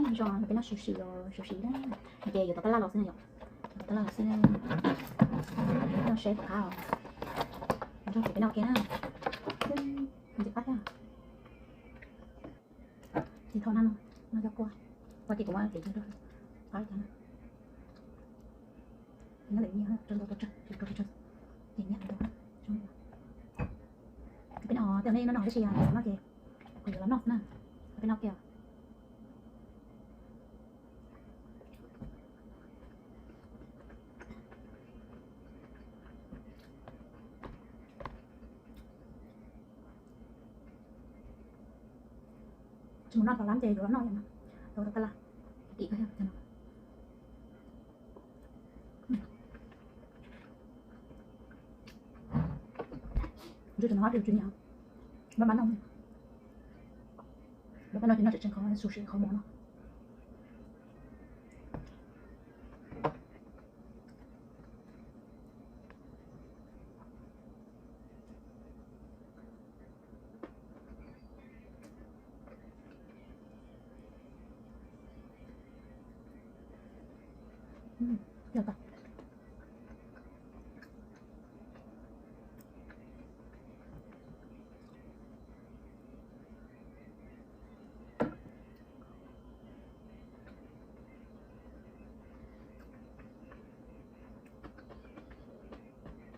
Zoo peb noj sushi, sushi na, ces yuav tau taj laj los xwb na yom. Yuav tau taj laj los xwb na. Noj seb puas qab os. Nrog kuv peb noj ua ke na. Ntxim qab thiab. Ces thaum no no yog kua, kua ces kuv muab kev rau qab li cas na. Nyob lawm nyiaj rau ntau rau tsawg, rau tsawg, ces nyiaj rau ntau. Peb no tej nej noj no tab sis yog no ces kuv yuav los noj xwb na. Peb noj kiag. Tsis mus noj tau lab ces yuav los noj, yuav tau taj laj, kim koj no. Ntsuj tus no ob tug tsw nyiam, maj maj noj. Lawv peb no ces noj tseem tseem qhov sushi qhov mov no. Yog tas,